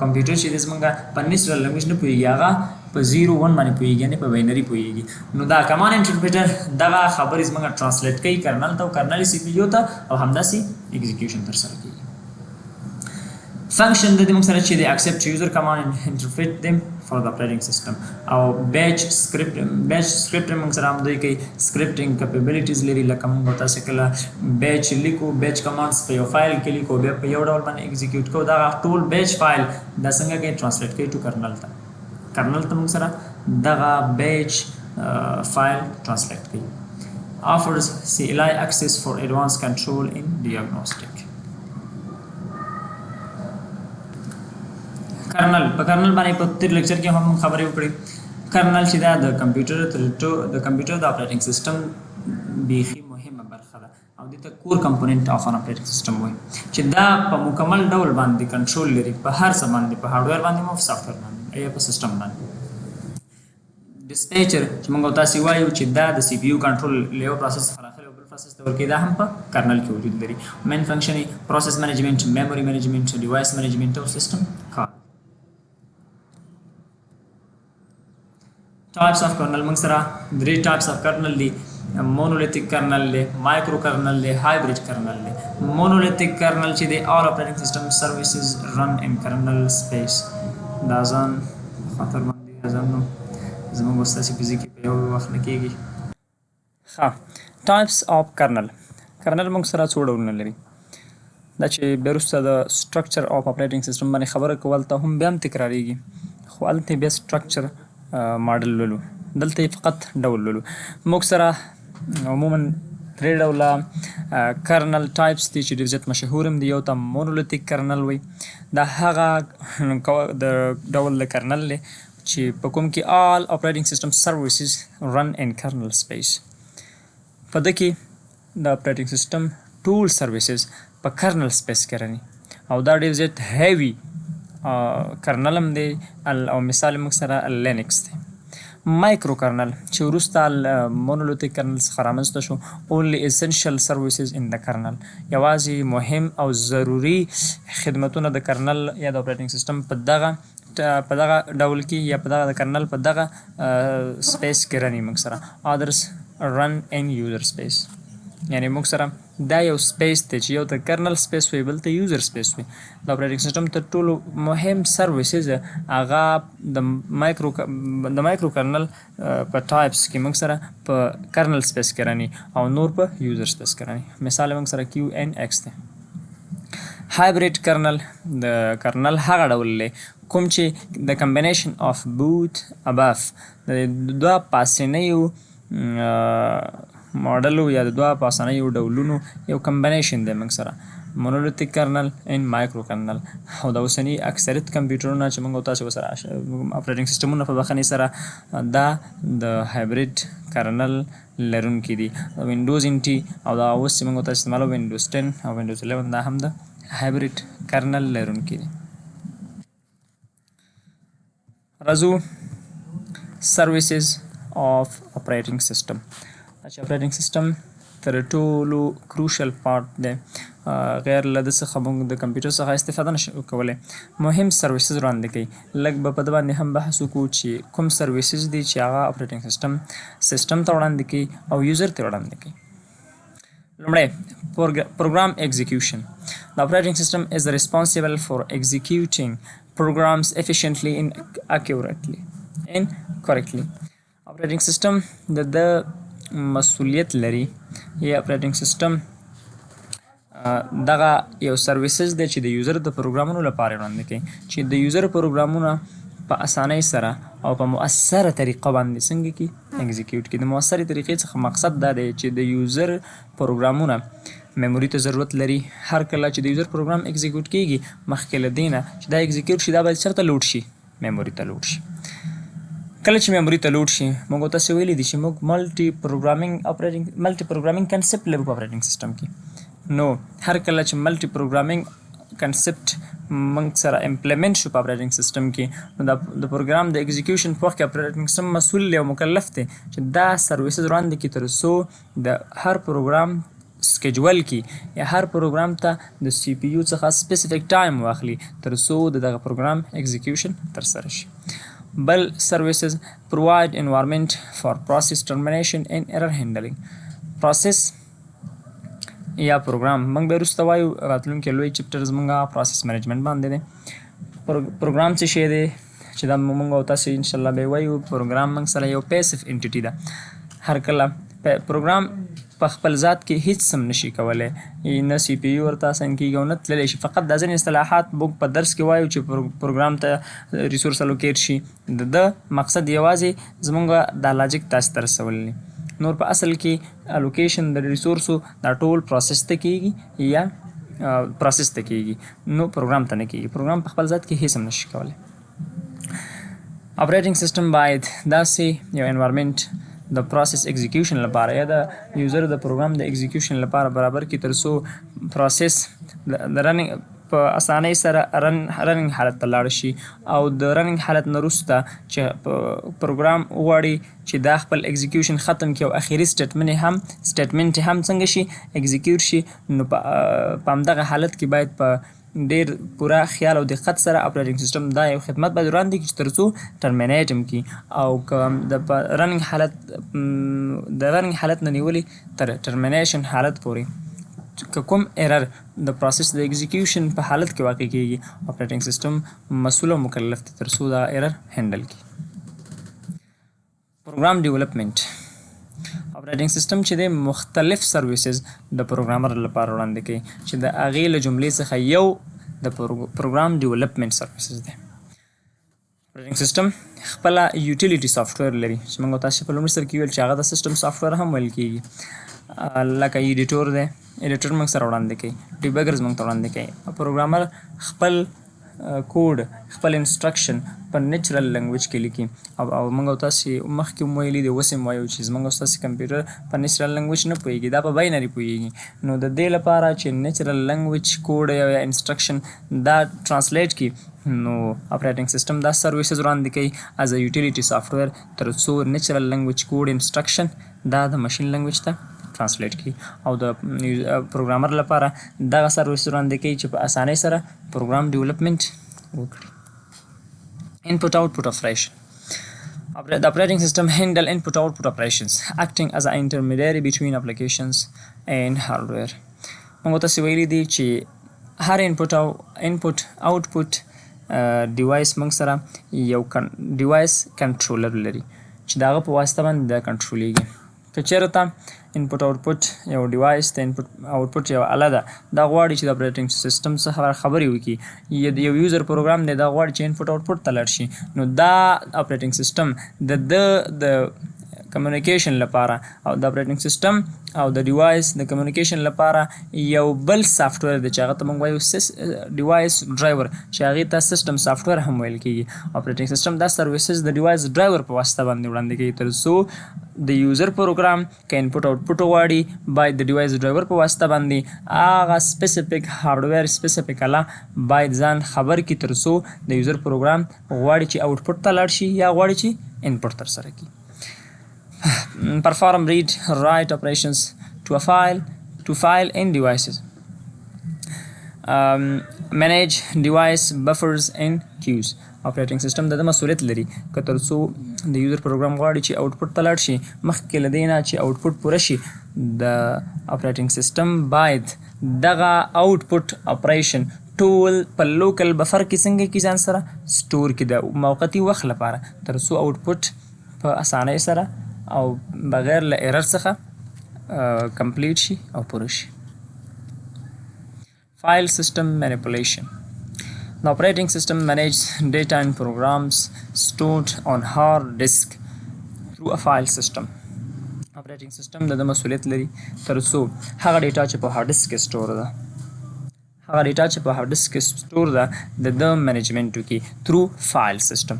کمپیوټر چې دی زموږ په نیچرل لنګویج نه پوهیږي، هغه په 0 1 باندې پوهیږي، یعنې په باینري پوهیږي. نو دا کمانډ انټرپریټر دغه خبرې زموږ ترانسلیټ کوي کرنل ته او کرنل سی پی یو ته او همداسې ایگزیکیوشن ترسره کیږي. فنکشن د دې موږ سره چې د accept user command and interpret them for the operating system او batch script موږ سره هم دوی کوي. Scripting capabilities لري، لکه موږ تاسو کله batch لیکو، batch commands په یو فایل کې لیکو، بیا په یو ډول باندې execute کوو، دا ټول batch فایل دا څنګه کوي؟ ترانسلیټ کوي ټو کرنل ته. کرنل ته موږ سره دغه batch فایل ترانسلیټ کوي. Offers CLI access for advanced control in diagnostic. کرنل، په کرنل باندې په تیر لیکچر کې هم خبرې وکړې. کرنل چې دا د کمپیوټر د اپریټینګ سیستم بیخي مهمه برخه ده او دې ته core component of an operating system وایي چې دا په مکمل ډول باندې کنټرول لري په هر څه باندې، په هارډویر باندې او په سافټویر باندې یا په سیستم باندې. ډیسپیچر چې موږ تاسو وایو چې دا د سی پی یو کنټرول له یو پروسس څخه راخلي او بل پروسس ته ورکوي، دا هم په کرنل کې وجود لري. مین فنکشن پروسس منیجمنت، میموري منیجمنت، ډیوایس منیجمنت او سیستم کال. ټایپس اف کرنل، موږ سره درې ټایپس اف کرنل دي: مونولیتیک کرنل دی، مایکرو کرنل دی، هایبریډ کرنل دی. مونولیتیک کرنل چې دی، all operating system services run in kernel space. دا ځان خاطر باندې ځان نو زموږ ستاسو فزیکي په یو وخت نه کیږي. ښه، ټایپس اف کرنل. کرنل موږ سره څو ډولونه لري. دا چې بیا وروسته د سټرکچر اف اپریټینګ سیستم باندې خبره کوو، هلته هم بیا هم تکراریږي، خو هلته بیا سټرکچر ماډل لولو، دلته یې فقط ډول لولو. موږ سره عموما درې ډوله کرنل ټایپس دي چې ډېر زیات مشهور هم دي. یو ته مونولیتیک کرنل وایي. دا هغه د ډول د کرنل دی چې په کوم کې all operating system services run in kernel space. په ده کې د اپریټینګ سیستم ټول سرویسز په کرنل سپیس کې رني او دا ډېر زیات هیوي کرنل هم دی او مثال موږ سره لینکس دی. مایکرو کرنل چې وروسته مونولوتیک کرنل څخه رامنځته شو، only essential services in the kernel، یوازې مهم او ضروري خدمتونه د کرنل یا د اپریټینګ سیستم په دغه ډول کې یا په دغه د کرنل په دغه space کې run موږ سره. Others run in user space، یعنی موږ سره دا یو space دی چې یو ته kernel space وي، بل ته user space وي. د operating system تر ټولو مهم services هغه د micro kernel په types کې موږ سره په kernel space کې run او نور په user space کې run. مثال موږ سره QNX دی. Hybrid kernel د کرنل هغه ډول دی کوم چې د combination of both above، د دوه پاسنیو ماډلو یا د دوه پاسنیو ډولونو یو combination دی موږ سره، monolithic kernel and micro kernel. او د اوسني اکثریت کمپیوټرونه چې موږ تاسو سره operating سیستمونه په بخښنې سره دا د hybrid kernel لرونکي دي. وینډوز NT او دا اوس چې موږ تاسو استعمالو وینډوز 10 او وینډوز 11، دا هم د hybrid kernel لرونکي دي. راځو services of operating system. چې operating system تر ټولو crucial part دی، غیر له ده څخه موږ د کمپیوټر څخه استفاده نشو کولی. مهم services وړاندې کوي. لږ به په ده باندې هم بحث وکړو چې کوم services دي چې هغه operating system ته وړاندې کوي او user ته وړاندې کوي. لومړی program execution. The operating system is responsible for executing programs efficiently and accurately and correctly. Operating system د مسولیت لري یا operating system دغه یو services دی چې د user د پروګرامونو لپاره وړاندې کوي چې د user پروګرامونه په اسانۍ سره او په مؤثره طریقه باندې څنګه کی execute کی. د مؤثرې طریقې څخه مقصد دا دی چې د user پروګرامونه memory ته ضرورت لري. هر کله چې د user program execute کیږي، مخکې له دې نه چې دا execute شي، دا باید چېرته load شي؟ Memory ته load شي. کله چې memory ته load شي، موږ تاسو ویلي دي چې موږ multi programming concept لرو په operating system کې. نو هر کله چې multi programming concept موږ سره implement شو په operating system کې، نو د پروګرام د execution په وخت کې operating system مسؤل دی او مکلف دی چې دا services وړاندې کړي تر څو د هر پروګرام schedule کی یا هر پروګرام ته د CPU څخه specific time واخلي تر څو د دغه پروګرام execution تر سره شي. بل services، provide environment for process termination and error handling. Process یا پروګرام موږ به وروسته وایو، راتلونکی لوی chapter زموږ process management باندې دی. پروګرام څه شی دی چې دا موږ او تاسو ان شاء الله به وایو. پروګرام موږ سره یو passive entity ده. هر کله پروګرام په خپل ذات کې هیڅ هم نشي کولی، نه CPU ورته assign کیږي او نه تللی شي. فقط دا ځینې اصطلاحات موږ په درس کې وایو چې پروګرام ته resource allocate شي، د ده مقصد یوازې زموږ دا logic تاسو ته رسول دي. نور په اصل کې allocation د resource و دا ټول process ته کیږي یا process ته کیږي، نو پروګرام ته نه کیږي. پروګرام په خپل ذات کې هیڅ هم نشي کولی. Operating system باید داسې یو environment د process execution لپاره یا د user د پروګرام د execution لپاره برابر کړي تر څو process د running په اسانۍ سره running حالت ته لاړ شي او د running حالت نه وروسته چې پروګرام وغواړي چې دا خپل execution ختم کړي او اخیری statement هم څنګه شي execute شي، نو په همدغه حالت کې باید په ډیر پوره خیال او دقت سره operating system دا یو خدمت باید وړاندې کړي چې تر څو terminate هم کړي او که د running حالت نه نیولې تر termination حالت پورې که کوم error د process د execution په حالت کې واقع کیږي، operating system مسؤل او مکلف دی تر څو دا error handle کړي. Program development. Operating system چې دی مختلف services د programmer لپاره وړاندې کوي چې د هغې له جملې څخه یو د program development services دی. Operating system خپله utility software لري چې موږ تاسو په لومړي سر کې ویل چې هغه د system software هم ویل کیږي، لکه editor دی، editor موږ سره وړاندې کوي، debuggers موږ ته وړاندې کوي. Programmer خپل کوډ، خپل انسټرکشن په نیچرل لنګویج کې لیکي. او موږ او تاسو مخکې هم ویلي دي، اوس هم وایو چې زموږ او ستاسو کمپیوټر په نیچرل لنګویج نه پوهیږي، دا په باینري پوهیږي. نو د دې لپاره چې نیچرل لنګویج کوډ یا انسټرکشن دا ترانسلیټ کی، نو اپریټینګ سیستم دا سرویسز وړاندې کوي از ا یوټیلیټي سافټویر، تر څو نیچرل لنګویج کوډ انسټرکشن دا د ماشین لنګویج ته ترانسلیټ کی، او د پروګرامر لپاره دغه سرویس وړاندې کوي چې په اسانۍ سره پروګرام ډیولپمنټ وکړي. Input output operation. The operating system handle input output operations, acting as an intermediary between applications and hardware. موږ تاسو ویلي دي چې هر input او input output device موږ سره یو device کنټرولر لري چې د هغه په واسطه باندې دا کنټرولیږي. که چېرته input output یو device د input output یو اله ده، دا غواړي چې د اپریټینګ سیستم څخه خبرې وکړي، یا د یو user پروګرام دی، دا غواړي چې input output ته لاړ شي، نو دا اپریټینګ سیستم د کمیونیکیشن لپاره او د اپریټینګ سیستم او د device د کمیونیکیشن لپاره یو بل سافټویر دی چې هغه ته موږ وایو device driver، چې هغې ته سیستم سافټویر هم ویل کیږي. اپریټینګ سیستم دا سرویسز د device driver په واسطه باندې وړاندې کوي، تر څو د user پروګرام که input output غواړي، باید د device driver په واسطه باندې هغه specific hardware، specific اله باید ځان خبر کړي، تر څو د user پروګرام غواړي چې output ته لاړ شي یا غواړي چې input ترسره کړي. Perform read write operations to a file in devices, manage device buffers and queues. Operating system د مسولیت لري که تر څو د user پروګرام غواړي چې output ته لاړ شي، مخکې له دې نه چې output پوره شي، د اپریټینګ سیستم باید دغه output operation ټول په local buffer کې څنګه کې ځان سره store کړي د موقتي وخت لپاره، تر څو output په اسانۍ سره او بغیر له error څخه complete شي او پوره شي. File system manipulation. The operating system manages data and programs stored on hard disk through a file system. Operating system د مسولیت لري تر څو هغه data چې په hard disk کې store ده، هغه data چې په hard disk کې store ده، د management وکړي through file system.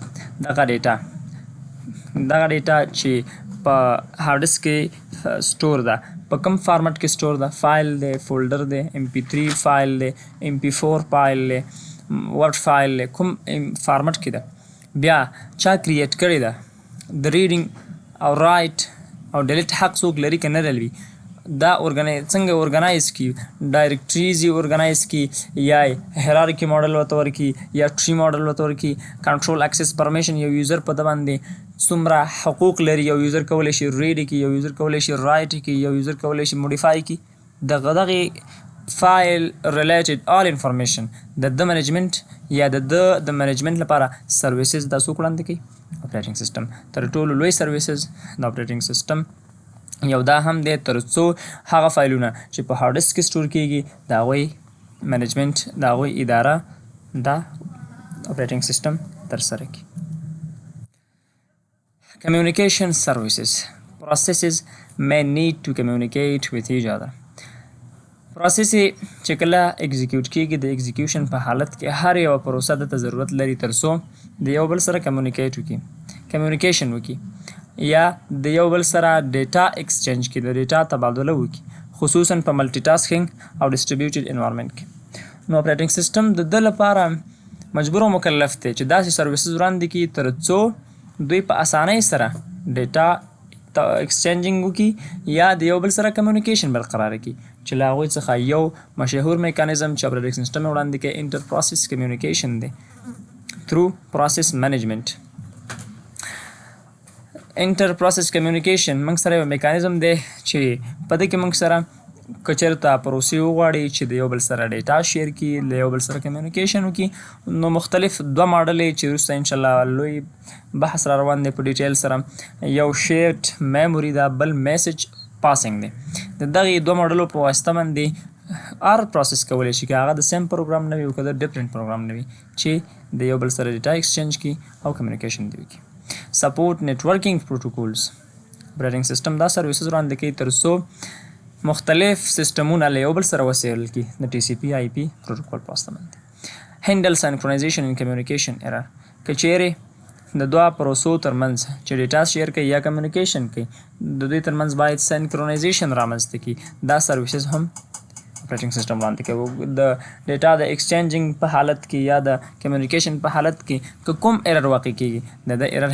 دغه data چې په hard disk کې store ده، په کوم فارمټ کې store ده، فایل دی، folder دی، MP3 فایل دی، MP4 فایل دی، Word فایل دی، کوم فارمټ کې ده، بیا چا create کړی ده، د reading او write او delete حق څوک لري که نه لري، دا څنګه organize کی، directories organize کی یا hierarchy model ورته ورکی یا tree model ورته ورکی، control access permission، یو user په ده باندې څومره حقوق لري، یو user کولی شي read کی، یو user کولی شي write کی، یو user کولی شي modify کی، دغه دغه file related all information د د management یا د د management لپاره services دا څوک وړاندې کوي؟ Operating system. تر ټولو لوی services د operating system یو دا هم دی، تر څو هغه فایلونه چې په hard disk کې store کیږي، د هغوی management، د هغوی اداره دا operating system ترسره کړي. Communication services. Processes may need to communicate with each other. Process چې کله execute کیږي، د execution په حالت کې هر یوه پروسه د ته ضرورت لري تر څو د یو بل سره communicate وکړي، communication وکړي یا د یو بل سره data exchange کړي، د data تبادله وکړي، خصوصا په multitasking او distributed environment کې. نو operating system د ده لپاره مجبور او مکلف دی چې داسې services وړاندې کړي تر څو دوی په اسانۍ سره data exchanging وکړي یا د یو بل سره communication برقرار کړي، چې له هغوی څخه یو مشهور میکانیزم چې operating system وړاندې کوي، inter process communication دی through process management. Inter process communication موږ سره یو میکانیزم دی چې په دې کې موږ سره که چېرته پروسې وغواړي چې د یو بل سره data share کړي، له یو بل سره communication وکړي، نو مختلف دوه ماډل چې وروسته انشاءالله لوی بحث را روان دی په detail سره، یو shared memory ده، بل message passing دی. د دغې دوه ماډلو په واسطه باندې هر process کولی شي، که هغه د same program نه وي او که د different program نه وي، چې د یو بل سره data exchange کړي او communication دی وکړي. Support networking protocols. Operating system دا services وړاندې کوي تر څو مختلف سیستمونه له یو بل سره وصل کړي د TCP IP protocol په واسطه باندې. Handle synchronization and communication error، که چیرې د دوه پروسو ترمنځ چې data share کوي یا communication کوي، د دوی ترمنځ باید synchronization رامنځته کړي، دا services هم operating system وړاندې کوي. د data د exchanging په حالت کې یا د communication په حالت کې که کوم error واقع کیږي، د error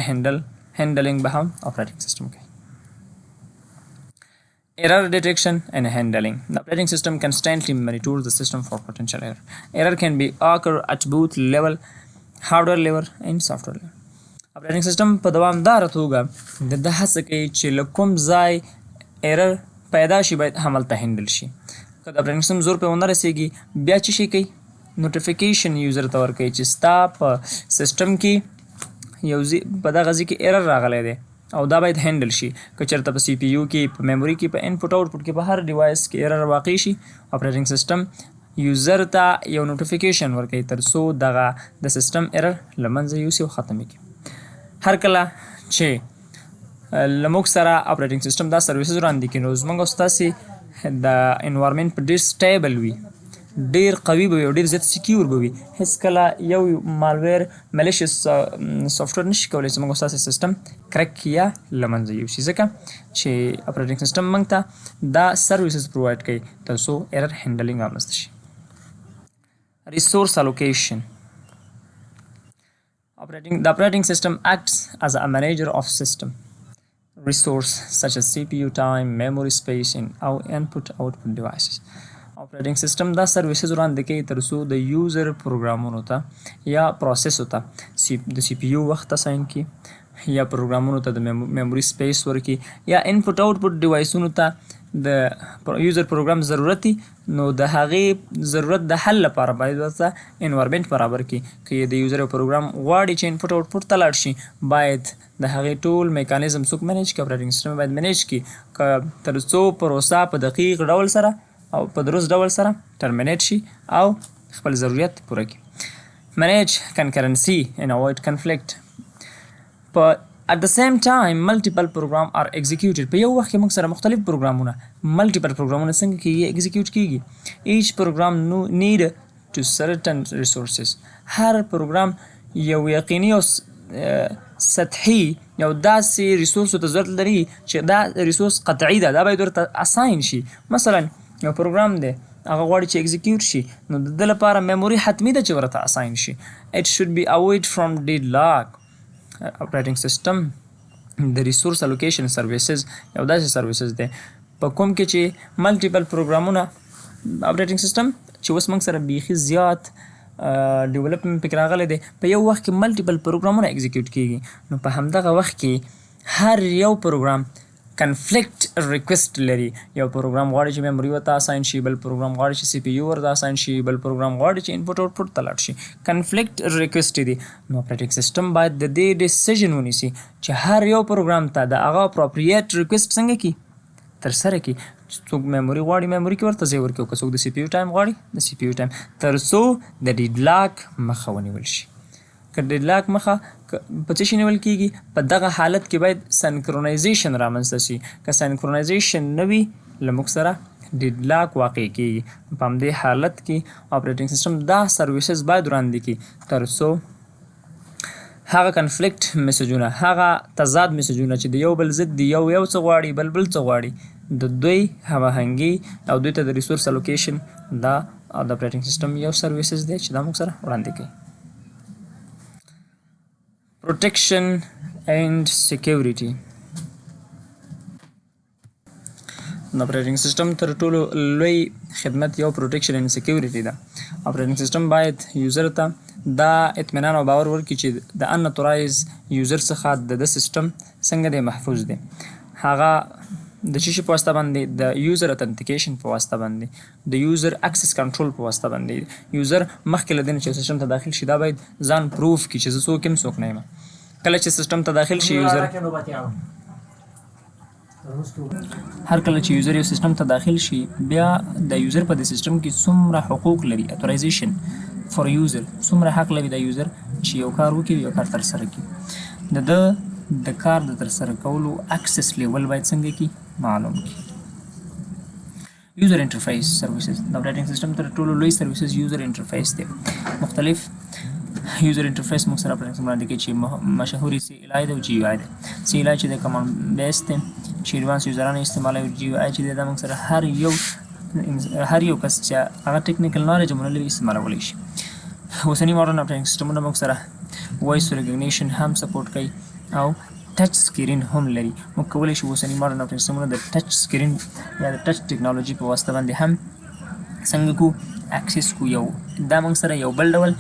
handling به هم operating system کوي. Error detection and handling. The operating system constantly monitors the system for potential error. Error can be occur at both level, hardware level and software level. Operating system په دوامداره توګه د هڅه کوي چې له کوم ځای error پیدا شي، باید هملته handle شي. که د operating system زور په ونه رسیږي، بیا څه شي کوي؟ Notification user ته ورکوي چې ستا په سیستم کې یو په دغه ځای کې error راغلی دی او دا باید handle شي. که چېرته په CPU کې، په memory کې، په input output کې، په هر device کې error واقع شي، operating system user ته یو notification ورکوي تر څو دغه د system error له منځه یوسي او ختم کړي. هر کله چې له موږ سره operating system دا services وړاندې کړي، نو زموږ او ستاسې د environment په ډیر stable وي، ډیر قوي به وي او ډیر زیات secure به وي. هیڅ کله یو malware، malicious software نشي کولی چې موږ ستاسې system crack یا له منځه یوسي، ځکه چې operating system موږ ته دا services provide کوي تر څو error handling رامنځته شي. Resource allocation. Operating the operating system acts as a manager of system resource such as CPU time, memory space and input output devices. Operating system دا services وړاندې کوي تر څو د user پروګرامونو ته یا process ته د CPU وخت assign کړي، یا پروګرامونو ته د memory space ورکړي، یا input output device ونو ته د user program ضرورت، نو د هغې ضرورت د حل لپاره باید ورته environment برابر کړي. که د user program غواړي چې input output ته لاړ شي، باید د هغې ټول mechanism څوک manage کړي؟ Operating system باید manage کړي که تر څو پروسه په دقیق ډول سره او په درست ډول سره terminate شي او خپل ضرورت پوره کړي. Manage concurrency and avoid conflict. په at the same time multiple program are executed. په یو وخت کې موږ سره مختلف پروګرامونه، multiple پروګرامونه څنګه کیږي؟ Execute کیږي. Each program need to certain resources. هر پروګرام یو یقیني او سطحي یو داسې resource ته ضرورت لري چې دا resource قطعي ده، دا باید ورته assign شي. مثلا یو پروګرام دی، هغه غواړي چې execute شي، نو د ده لپاره memory حتمي ده چې ورته assign شي. It should be avoid from deadlock. Operating system د resource allocation services یو داسې services دی په کوم کې چې multiple پروګرامونه، operating system چې اوس موږ سره بیخي زیات development پکې راغلی دی، په یو وخت کې multiple پروګرامونه execute کیږي، نو په همدغه وخت کې هر یو پروګرام conflict request لري. یو پروګرام غواړي چې memory ورته assign شي، بل پروګرام غواړي چې CPU ورته assign شي، بل پروګرام غواړي چې input output ته لاړ شي. Conflict request دي، نو operating system باید د دې decision ونیسي چې هر یو پروګرام ته د هغه appropriate request څنګه کی تر سره کی. څوک memory غواړي، memory کې ورته ځای ورکړي، او که څوک د CPU time غواړي، د CPU time، تر څو د deadlock مخه ونیول شي. که deadlock مخه په څه شي نیول کیږي؟ په دغه حالت کې باید synchronization رامنځته شي. که synchronization نه وي، له موږ سره deadlock واقع کیږي. په همدې حالت کې operating system دا services باید وړاندې کړي تر څو هغه conflict message ونه، هغه تضاد message ونه چې د یو بل ضد دی، یو یو څه غواړي، بل بل څه غواړي، د دوی هماهنګي او دوی ته د resource allocation، دا د operating system یو services دی چې دا موږ سره وړاندې کوي. Protection and security. د operating system تر ټولو لوی خدمت یو protection and security ده. Operating system باید user ته دا اطمینان او باور ورکړي چې د unauthorized user څخه د سیستم څنګه دی؟ محفوظ دی. هغه د څه شي په واسطه باندې؟ د user authentication په واسطه باندې، د user access control په واسطه باندې. User مخکې له دې نه چې سیستم ته داخل شي، دا باید ځان proof کړي چې زه څوک یم، څوک نه یم. کله چې سیستم ته داخل شي user، هر کله چې user یو سیستم ته داخل شي، بیا د user په دې سیستم کې څومره حقوق لري، authorization for user، څومره حق لري د user چې یو کار وکړي، یو کار ترسره کړي، د ده د کار د ترسره کولو access level باید څنګه کی؟ معلوم کی. User interface services. د operating system تر ټولو لوی services user interface دی. مختلف user interface موږ سره operating system وړاندې کوي چې مشهورې CLI دی او GUI دی. CLI چې د command base دی چې advance user ان استعمالوي، GUI چې دا موږ سره هر یو کس چې هغه technical knowledge هم لري استعمالولی شي. اوسني modern operating سیستمونه موږ سره voice recognition هم support کوي او touch screen هم لري. موږ کولی شو اوسني modern operating سیستمونه د touch screen یا د touch technology په واسطه باندې هم څنګه کو access کو. یو دا موږ سره یو بل ډول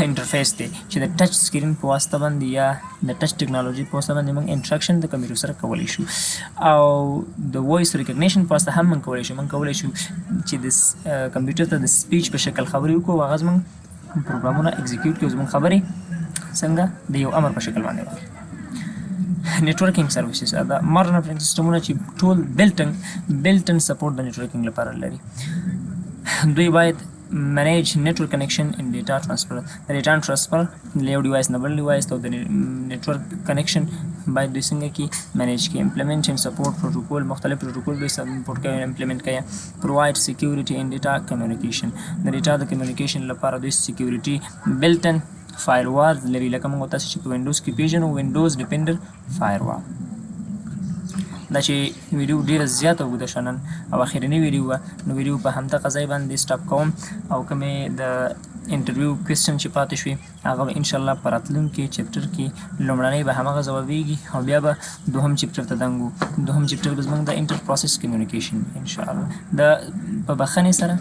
interface دی چې د touch screen په واسطه باندې یا د touch technology په واسطه باندې موږ interaction د کمپیوټر سره کولی شو او د voice recognition په واسطه هم موږ کولی شو چې د کمپیوټر ته د speech په شکل خبرې وکړو، هغه زموږ پروګرامونه execute کړي، زموږ خبرې څنګه د یو امر په شکل باندې واخلي. Networking services. دا modern operating سیستمونه چې ټول built-in support د networking لپاره لري. دوی باید manage network connection and data transfer. د data transfer له یو device نه بل device ته د network connection باید دوی څنګه کی manage کی. Implement and support protocol. مختلف پروتوکول دوی support کوي، implement کوي. Provide security in data communication. د data د communication لپاره دوی security built-in firewall لري، لکه موږ تاسو چې په وینډوز کې پیژنو، Windows Defender Firewall. دا چې ویډیو ډیره زیاته اوږده شوه نن او اخرنۍ ویډیو وه، نو ویډیو په همدغه ځای باندې stop کوم او کومې د interview question چې پاتې شوې، هغه به انشاءالله په راتلونکي chapter کې لومړنۍ به همغه ځوابېږي او بیا به دوهم chapter ته دنګو. دوهم chapter به زموږ د inter process communication انشاءالله. د په بخښنې سره.